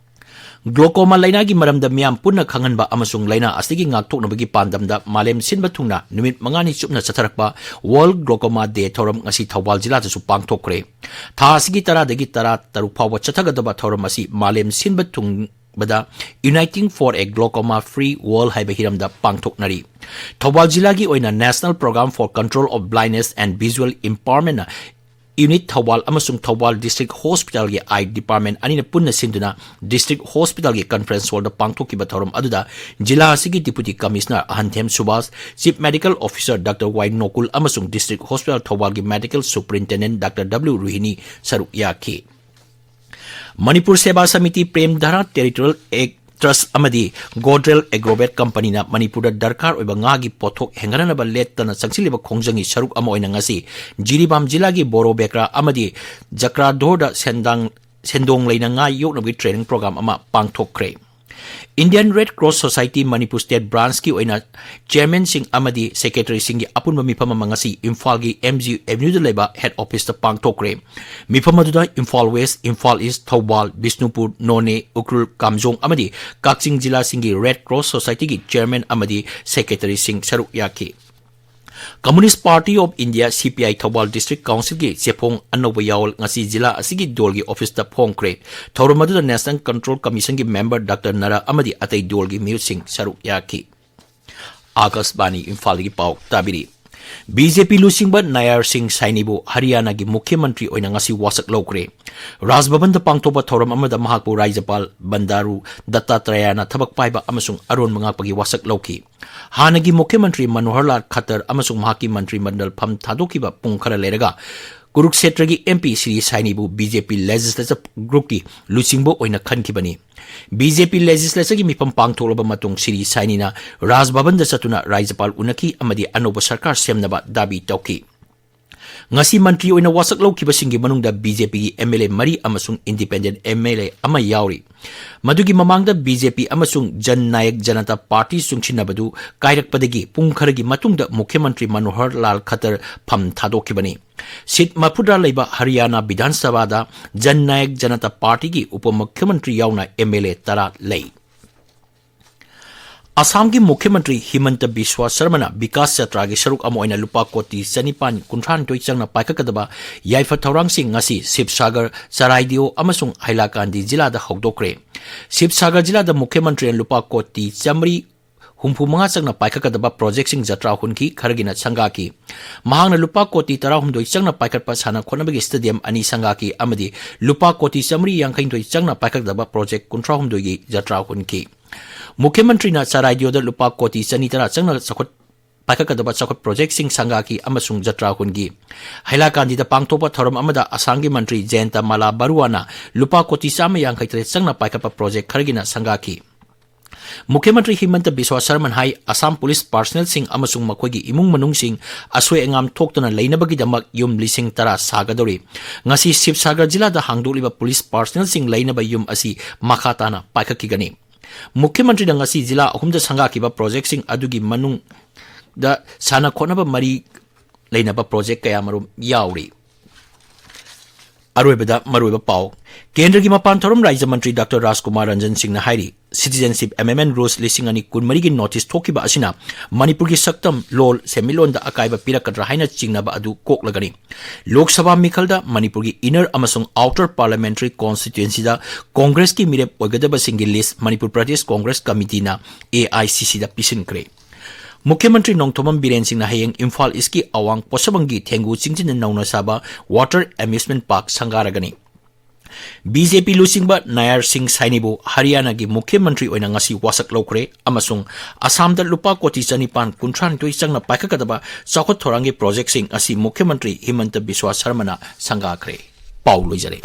Glaucoma ꯂꯩꯅꯥꯒꯤ ꯃꯔꯝꯗ ꯃꯤꯌꯥꯝ ꯄꯨꯟꯅ ꯈꯪꯍꯟꯕ ꯑꯃꯁꯨꯡ ꯂꯩꯅꯥ ꯑꯁꯤꯒꯤ ꯉꯥꯛꯊꯣꯛꯅꯕꯒꯤ ꯄꯥꯟꯗꯝꯗ ꯃꯥꯂꯦꯝ ꯁꯤꯟꯕ ꯊꯨꯡꯅ ꯅꯨꯃꯤꯠ ꯃꯉꯥꯅꯤ ꯆꯨꯞꯅ ꯆꯠꯊꯔꯛꯄ World Glaucoma Day ꯊꯧꯔꯝ ꯉꯁꯤ ꯊꯧꯕꯥꯜ ꯖꯤꯂꯥꯗꯁꯨ ꯄꯥꯡꯊꯣꯛꯈ꯭ꯔꯦ꯫ ꯊꯥ ꯑꯁꯤꯒꯤ ꯇꯔꯥꯗꯒꯤ ꯇꯔꯥ ꯇꯔꯨꯛ ꯐꯥꯎꯕ ꯆꯠꯊꯒꯗꯕ ꯊꯧꯔꯝ ꯑꯁꯤ ꯃꯥꯂꯦꯝ ꯁꯤꯟꯕ ꯊꯨꯡꯕꯗ Uniting for a Glaucoma Free World ꯍꯥꯏꯕ ꯍꯤꯔꯝꯗ ꯄꯥꯡꯊꯣꯛꯅꯔꯤ꯫ ꯊꯧꯕꯥꯜ ꯖꯤꯂꯥꯒꯤ ꯑꯣꯏꯅ National Program for Control of Blindness and Visual Impairment ꯅ Unit ꯊꯧꯕꯥꯜ ꯑꯃꯁꯨꯡ ꯊꯧꯕꯥꯜ District Hospital ꯒꯤ Eye Department ꯑꯅꯤꯅ ꯄꯨꯟꯅ ꯁꯤꯟꯗꯨꯅ District Hospital ꯒꯤ conference hall ꯗ ꯄꯥꯡꯊꯣꯛꯈꯤꯕ ꯊꯧꯔꯝ ꯑꯗꯨꯗ ꯖꯤꯂꯥ ꯑꯁꯤꯒꯤ Deputy Commissioner ꯑꯍꯟꯊꯦꯝ Subhas, Chief Medical Officer Doctor ꯋꯥꯏ ꯅꯣꯀꯨꯜ ꯑꯃꯁꯨꯡ District Hospital ꯊꯧꯕꯥꯜꯒꯤ Medical Superintendent Doctor W ꯔꯨꯍꯤꯅꯤ ꯁꯔꯨꯛ ꯌꯥꯈꯤ꯫ ꯃꯅꯤꯄꯨꯔ ꯁꯦꯕꯥ ꯁꯃꯤꯇꯤ, ꯄ꯭ꯔꯦꯝ ꯙꯥꯔꯥ Charitable Trust ꯑꯃꯗꯤ Godrel Agrovet Company ꯅ ꯃꯅꯤꯄꯨꯔꯗ ꯗꯔꯀꯥꯔ ꯑꯣꯏꯕ ꯉꯥꯒꯤ ꯄꯣꯠꯊꯣꯛ ꯍꯦꯟꯒꯠꯍꯟꯅꯕ ꯂꯦꯞꯇꯅ ꯆꯪꯁꯤꯜꯂꯤꯕ ꯈꯣꯡꯖꯪꯒꯤ ꯁꯔꯨꯛ ꯑꯃ ꯑꯣꯏꯅ ꯉꯁꯤ ꯖꯤꯔꯤꯕꯥꯝ ꯖꯤꯂꯥꯒꯤ ꯕꯣꯔꯣ ꯕꯦꯀ꯭ꯔꯥ ꯑꯃꯗꯤ ꯖꯀ꯭ꯔꯥꯗꯣꯔꯗ ꯁꯦꯟꯗꯥꯡ, ꯁꯦꯟꯗꯣꯡ ꯂꯩꯅ ꯉꯥ ꯌꯣꯛꯅꯕꯒꯤ training program ꯑꯃ ꯄꯥꯡꯊꯣꯛꯈ꯭ꯔꯦ꯫ Indian Red Cross Society Manipur State Branch ꯀꯤ ꯑꯣꯏꯅ Chairman ꯁꯤꯡ ꯑꯃꯗꯤ Secretary ꯁꯤꯡꯒꯤ ꯑꯄꯨꯟꯕ ꯃꯤꯐꯝ ꯑꯃ ꯉꯁꯤ ꯏꯝꯐꯥꯜꯒꯤ M G Avenue ꯗ ꯂꯩꯕ Head Office ꯇ ꯄꯥꯡꯊꯣꯛꯈ꯭ꯔꯦ꯫ ꯃꯤꯐꯝ ꯑꯗꯨꯗ ꯏꯝꯐꯥꯜ West, ꯏꯝꯐꯥꯜ East, ꯊꯧꯕꯥꯜ, ꯕꯤꯁꯅꯨꯄꯨꯔ, ꯅꯣꯅꯦ, ꯎꯈ꯭ꯔꯨꯜ, ꯀꯥꯝꯖꯣꯡ ꯑꯃꯗꯤ ꯀꯛꯆꯤꯡ ꯖꯤꯂꯥꯁꯤꯡꯒꯤ Red Cross Society ꯒꯤ Chairman ꯑꯃꯗꯤ Secretary ꯁꯤꯡ ꯁꯔꯨꯛ ꯌꯥꯈꯤ꯫ Communist Party of India, C P I, Thoubal District Council ꯒꯤ ꯆꯦꯐꯣꯡ ꯑꯅꯧꯕ ꯌꯥꯑꯣꯜ ꯉꯁꯤ ꯖꯤꯂꯥ ꯑꯁꯤꯒꯤ ꯗꯣꯜꯒꯤ office ꯇ ꯐꯣꯡꯈ꯭ꯔꯦ꯫ ꯊꯧꯔꯝ ꯑꯗꯨꯗ National Control Commission ꯒꯤ member Doctor ꯅꯔꯥ ꯑꯃꯗꯤ ꯑꯇꯩ ꯗꯣꯜꯒꯤ ꯃꯤꯍꯨꯠꯁꯤꯡ ꯁꯔꯨꯛ ꯌꯥꯈꯤ꯫ ꯑꯥꯀꯥꯁꯕꯥꯅꯤ ꯏꯝꯐꯥꯜꯗꯒꯤ ꯄꯥꯎ ꯇꯥꯕꯤꯔꯤ꯫ B J P ꯂꯨꯆꯤꯡꯕ ꯅꯥꯌꯥꯔ ꯁꯤꯡ ꯁꯥꯏꯅꯤꯕꯨ ꯍꯔꯤꯌꯥꯅꯥꯒꯤ ꯃꯨꯈ꯭ꯌ ꯃꯟꯇ꯭ꯔꯤ ꯑꯣꯏꯅ ꯉꯁꯤ ꯋꯥꯁꯛ ꯂꯧꯈ꯭ꯔꯦ꯫ ꯔꯥꯖ ꯚꯕꯟꯗ ꯄꯥꯡꯊꯣꯛꯄ ꯊꯧꯔꯝ ꯑꯃꯗ ꯃꯍꯥꯛꯄꯨ ꯔꯥꯖ꯭ꯌꯄꯥꯜ ꯕꯟꯗꯥꯔꯨ ꯗꯠꯇꯥꯇ꯭ꯔꯌꯥꯅ ꯊꯕꯛ ꯄꯥꯏꯕ ꯑꯃꯁꯨꯡ ꯑꯔꯣꯟꯕ ꯉꯥꯛꯄꯒꯤ ꯋꯥꯁꯛ ꯂꯧꯈꯤ꯫ ꯍꯥꯟꯅꯒꯤ ꯃꯨꯈ꯭ꯌ ꯃꯟꯇ꯭ꯔꯤ ꯃꯅꯣꯍꯔ ꯂꯥꯜ ꯈꯠꯇꯔ ꯑꯃꯁꯨꯡ ꯃꯍꯥꯛꯀꯤ ꯃꯟꯇ꯭ꯔꯤ ꯃꯟꯗꯜ ꯐꯝ ꯊꯥꯗꯣꯛꯈꯤꯕ ꯄꯨꯡ ꯈꯔ ꯂꯩꯔꯒ ꯀꯨꯔꯨꯛꯁꯦꯇ꯭ꯔꯒꯤ M P Shri ꯁꯥꯏꯅꯤꯕꯨ B J P Legislature Group ꯀꯤ ꯂꯨꯆꯤꯡꯕ ꯑꯣꯏꯅ ꯈꯟꯈꯤꯕꯅꯤ꯫ B J P Legislature ꯒꯤ ꯃꯤꯐꯝ ꯄꯥꯡꯊꯣꯛꯂꯕ ꯃꯇꯨꯡ ꯁ꯭ꯔꯤ ꯁꯥꯏꯅꯤꯅ ꯔꯥꯖ ꯚꯕꯟꯗ ꯆꯠꯇꯨꯅ ꯔꯥꯖ꯭ꯌꯄꯥꯜ ꯎꯅꯈꯤ ꯑꯃꯗꯤ ꯑꯅꯧꯕ ꯁꯔꯀꯥꯔ ꯁꯦꯝꯅꯕ ꯗꯥꯕꯤ ꯇꯧꯈꯤ꯫ ꯉꯁꯤ ꯃꯟꯇ꯭ꯔꯤ ꯑꯣꯏꯅ ꯋꯥꯁꯛ ꯂꯧꯈꯤꯕꯁꯤꯡꯒꯤ ꯃꯅꯨꯡꯗ BJPꯒꯤ MLA ꯃꯔꯤ ꯑꯃꯁꯨꯡ independent MLA ꯑꯃ ꯌꯥꯎꯔꯤ꯫ ꯃꯗꯨꯒꯤ ꯃꯃꯥꯡꯗ BJP ꯑꯃꯁꯨꯡ ꯖꯟ ꯅꯥꯌꯛ ꯖꯅꯇꯥ ꯄꯥꯔꯇꯤ ꯆꯨꯡꯁꯤꯟꯅꯕꯗꯨ ꯀꯥꯏꯔꯛꯄꯗꯒꯤ ꯄꯨꯡ ꯈꯔꯒꯤ ꯃꯇꯨꯡꯗ ꯃꯨꯈ꯭ꯌ ꯃꯟꯇ꯭ꯔꯤ ꯃꯅꯣꯍꯔ ꯂꯥꯜ ꯈꯠꯇꯔ ꯐꯝ ꯊꯥꯗꯣꯛꯈꯤꯕꯅꯤ꯫ ꯁꯤꯠ ꯃꯔꯤꯐꯨꯇꯔꯥ ꯂꯩꯕ ꯍꯔꯤꯌꯥꯅꯥ ꯕꯤꯙꯥꯟ ꯁꯚꯥꯗ ꯖꯟ ꯅꯥꯌꯛ ꯖꯅꯇꯥ ꯄꯥꯔꯇꯤꯒꯤ ꯎꯄ ꯃꯨꯈ꯭ꯌ ꯃꯟꯇ꯭ꯔꯤ ꯌꯥꯎꯅ MLA ꯇꯔꯥ ꯂꯩ꯫ ꯑꯁꯥꯝꯒꯤ ꯃꯨꯈ꯭ꯌ ꯃꯟꯇ꯭ꯔꯤ ꯍꯤꯃꯟꯇ ꯕꯤꯁ꯭ꯋꯥ ꯁꯔꯃꯅ ꯕꯤꯀꯥꯁ ꯌꯥꯇ꯭ꯔꯥꯒꯤ ꯁꯔꯨꯛ ꯑꯃ ꯑꯣꯏꯅ ꯂꯨꯄꯥ ꯀꯣꯇꯤ ꯆꯅꯤꯄꯥꯟ ꯀꯨꯟꯊ꯭ꯔꯥ ꯅꯤꯊꯣꯏ ꯆꯪꯅ ꯄꯥꯏꯈꯠꯀꯗꯕ ꯌꯥꯏꯐ ꯊꯧꯔꯥꯡꯁꯤꯡ ꯉꯁꯤ ꯁꯤꯕꯁꯥꯒꯔ, ꯆꯔꯥꯏꯗꯤꯑꯣ ꯑꯃꯁꯨꯡ ꯍꯥꯏꯂꯥꯀꯥꯟꯗꯤ ꯖꯤꯂꯥꯗ ꯍꯧꯗꯣꯛꯈ꯭ꯔꯦ꯫ ꯁꯤꯕꯁꯥꯒꯔ ꯖꯤꯂꯥꯗ ꯃꯨꯈ꯭ꯌ ꯃꯟꯇ꯭ꯔꯤꯅ ꯂꯨꯄꯥ ꯀꯣꯇꯤ ꯆꯥꯃꯔꯤ ꯍꯨꯝꯐꯨ ꯃꯉꯥ ꯆꯪꯅ ꯄꯥꯏꯈꯠꯀꯗꯕ ꯄ꯭ꯔꯣꯖꯦꯛꯁꯤꯡ ꯖꯇ꯭ꯔꯥ ꯍꯨꯟꯈꯤ, ꯈꯔꯒꯤꯅ ꯁꯪꯒꯥꯈꯤ꯫ ꯃꯍꯥꯛꯅ ꯂꯨꯄꯥ ꯀꯣꯇꯤ ꯇꯔꯥꯍꯨꯝꯗꯣꯏ ꯆꯪꯅ ꯄꯥꯏꯈꯠꯄ ꯁꯥꯟꯅ ꯈꯣꯠꯅꯕꯒꯤ ꯁ꯭ꯇꯦꯗꯤꯌꯝ ꯑꯅꯤ ꯁꯪꯒꯥꯈꯤ ꯑꯃꯗꯤ ꯂꯨꯄꯥ ꯀꯣꯇꯤ ꯆꯥꯃꯔꯤ ꯌꯥꯡꯈꯩꯅꯤꯊꯣꯏ ꯆꯪꯅ ꯄꯥꯏꯈꯠꯀꯗꯕ ꯄ꯭ꯔꯣꯖꯦꯛ ꯀꯨꯟꯊ꯭ꯔꯥꯍꯨꯝꯗꯣꯏꯒꯤ ꯖꯇ꯭ꯔꯥ ꯍꯨꯟꯈꯤ꯫ ꯃꯨꯈ꯭ꯌ ꯃꯟꯇ꯭ꯔꯤꯅ ꯆꯔꯥꯏꯗꯤꯑꯣꯗ ꯂꯨꯄꯥ ꯀꯣꯇꯤ ꯆꯅꯤ ꯇꯔꯥ ꯆꯪꯅ ꯆꯥꯎꯈꯠ-, ꯄꯥꯏꯈꯠꯀꯗꯕ ꯆꯥꯎꯈꯠ ꯄ꯭ꯔꯣꯖꯦꯛꯁꯤꯡ ꯁꯪꯒꯥꯈꯤ ꯑꯃꯁꯨꯡ ꯖꯇ꯭ꯔꯥ ꯍꯨꯟꯈꯤ꯫ ꯍꯥꯏꯂꯥꯀꯥꯟꯗꯤꯗ ꯄꯥꯡꯊꯣꯛꯄ ꯊꯧꯔꯝ ꯑꯃꯗ ꯑꯁꯥꯝꯒꯤ ꯃꯟꯇ꯭ꯔꯤ ꯖꯌꯟꯇ ꯃꯥꯂꯥ ꯕꯔꯨꯋꯥꯅ ꯂꯨꯄꯥ ꯀꯣꯇꯤ ꯆꯥꯝꯃ ꯌꯥꯡꯈꯩ ꯇꯔꯦꯠ ꯆꯪꯅ ꯄꯥꯏꯈꯠꯄ ꯄ꯭ꯔꯣꯖꯦꯛ ꯈꯔꯒꯤꯅ ꯁꯪꯒꯥꯈꯤ꯫ ꯃꯨꯈ꯭ꯌ ꯃꯟꯇ꯭ꯔꯤ ꯍꯤꯃꯟꯇ ꯕꯤꯁ꯭ꯋꯥ ꯁꯔꯃꯟ ꯍꯥꯏ, ꯑꯁꯥꯝ ꯄꯨꯂꯤꯁ ꯄꯥꯔꯁꯅꯦꯜꯁꯤꯡ ꯑꯃꯁꯨꯡ ꯃꯈꯣꯏꯒꯤ ꯏꯃꯨꯡ ꯃꯅꯨꯡꯁꯤꯡ ꯑꯁꯣꯏ ꯑꯉꯥꯝ ꯊꯣꯛꯇꯅ ꯂꯩꯅꯕꯒꯤꯗꯃꯛ ꯌꯨꯝ ꯂꯤꯁꯤꯡ ꯇꯔꯥ ꯁꯥꯒꯗꯧꯔꯤ꯫ ꯉꯁꯤ ꯁꯤꯕꯁꯥꯒꯔ ꯖꯤꯂꯥꯗ ꯍꯥꯡꯗꯣꯛꯂꯤꯕ ꯄꯨꯂꯤꯁ ꯄꯥꯔꯁꯅꯦꯜꯁꯤꯡ ꯂꯩꯅꯕ ꯌꯨꯝ ꯑꯁꯤ ꯃꯈꯥ ꯇꯥꯅ ꯄꯥꯏꯈꯠꯈꯤꯒꯅꯤ꯫ ꯃꯨꯈ꯭ꯌ ꯃꯟꯇ꯭ꯔꯤꯅ ꯉꯁꯤ ꯖꯤꯂꯥ ꯑꯍꯨꯝꯗ ꯁꯪꯒꯥꯈꯤꯕ ꯄ꯭ꯔꯣꯖꯦꯛꯁꯤꯡ ꯑꯗꯨꯒꯤ ꯃꯅꯨꯡꯗ ꯁꯥꯟꯅ ꯈꯣꯠꯅꯕ ꯃꯔꯤ ꯂꯩꯅꯕ ꯄ꯭ꯔꯣꯖꯦꯛ ꯀꯌꯥꯃꯔꯨꯝ ꯌꯥꯎꯔꯤ꯫ ꯑꯔꯣꯏꯕꯗ ꯃꯔꯨꯑꯣꯏꯕ ꯄꯥꯎ꯫ ꯀꯦꯟꯗ꯭ꯔꯒꯤ ꯃꯄꯥꯟ ꯊꯧꯔꯝ ꯔꯥꯖ꯭ꯌ ꯃꯟꯇ꯭ꯔꯤ ꯗꯥꯛꯇꯔ ꯔꯥꯖꯀꯨꯃꯥꯔ ꯔꯟꯖꯟ ꯁꯤꯡꯅ ꯍꯥꯏꯔꯤ, Citizenship Amendment Rules ꯂꯤꯁꯤꯡ ꯑꯅꯤ ꯀꯨꯟꯃꯔꯤꯒꯤ ꯅꯣꯇꯤꯁ ꯊꯣꯛꯈꯤꯕ ꯑꯁꯤꯅ ꯃꯅꯤꯄꯨꯔꯒꯤ ꯁꯛꯇꯝ, ꯂꯣꯜ, ꯁꯦꯟꯃꯤꯠꯂꯣꯟꯗ ꯑꯀꯥꯏꯕ ꯄꯤꯔꯛꯀꯗ꯭ꯔꯥ ꯍꯥꯏꯅ ꯆꯤꯡꯅꯕ ꯑꯗꯨ ꯀꯣꯛꯂꯒꯅꯤ꯫ ꯂꯣꯛ ꯁꯚꯥ ꯃꯤꯈꯜꯗ ꯃꯅꯤꯄꯨꯔꯒꯤ Inner ꯑꯃꯁꯨꯡ Outer Parliamentary Constituencyꯗ ꯀꯣꯡꯒ꯭ꯔꯦꯁꯀꯤ ꯃꯤꯔꯦꯞ ꯑꯣꯏꯒꯗꯕꯁꯤꯡꯒꯤ ꯂꯤꯁ ꯃꯅꯤꯄꯨꯔ ꯄ꯭ꯔꯗꯦꯁ ꯀꯣꯡꯒ꯭ꯔꯦꯁ ꯀꯃꯤꯇꯤꯅ AICCꯗ ꯄꯤꯁꯤꯟꯈ꯭ꯔꯦ꯫ ꯃꯨꯈ꯭ꯌ ꯃꯟꯇ꯭ꯔꯤ ꯅꯣꯡꯊꯣꯝꯕꯝ ꯕꯤꯔꯦꯟ ꯁꯤꯡꯅ ꯍꯌꯦꯡ ꯏꯝꯐꯥꯜ ꯏꯁꯀꯤ ꯑꯋꯥꯡ ꯄꯣꯠꯁꯪꯕꯝꯒꯤ ꯊꯦꯡꯒꯨ ꯆꯤꯡꯖꯤꯟꯗ ꯅꯧꯅ ꯁꯥꯕ Water Amusement Park ꯁꯪꯒꯥꯔꯒꯅꯤ꯫ BJP ꯂꯨꯆꯤꯡꯕ ꯅꯥꯌꯔ ꯁꯤꯡ ꯁꯥꯏꯅꯤꯕꯨ ꯍꯔꯤꯌꯥꯅꯥꯒꯤ ꯃꯨꯈ꯭ꯌ ꯃꯟꯇ꯭ꯔꯤ ꯑꯣꯏꯅ ꯉꯁꯤ ꯋꯥꯁꯛ ꯂꯧꯈ꯭ꯔꯦ ꯑꯃꯁꯨꯡ ꯑꯁꯥꯝꯗ ꯂꯨꯄꯥ ꯀꯣꯇꯤ ꯆꯅꯤꯄꯥꯟ ꯀꯨꯟꯊ꯭ꯔꯥꯅꯤꯊꯣꯏ ꯆꯪꯅ ꯄꯥꯏꯈꯠꯀꯗꯕ ꯆꯥꯎꯈꯠ ꯊꯧꯔꯥꯡꯒꯤ ꯄ꯭ꯔꯣꯖꯦꯛꯁꯤꯡ ꯑꯁꯤ ꯃꯨꯈ꯭ꯌ ꯃꯟꯇ꯭ꯔꯤ ꯍꯤꯃꯟꯇ ꯕꯤꯁ꯭ꯋꯥ ꯁꯔꯃꯅ ꯁꯪꯒꯥꯈ꯭ꯔꯦ꯫ ꯄꯥꯎ ꯂꯣꯏꯖꯔꯦ꯫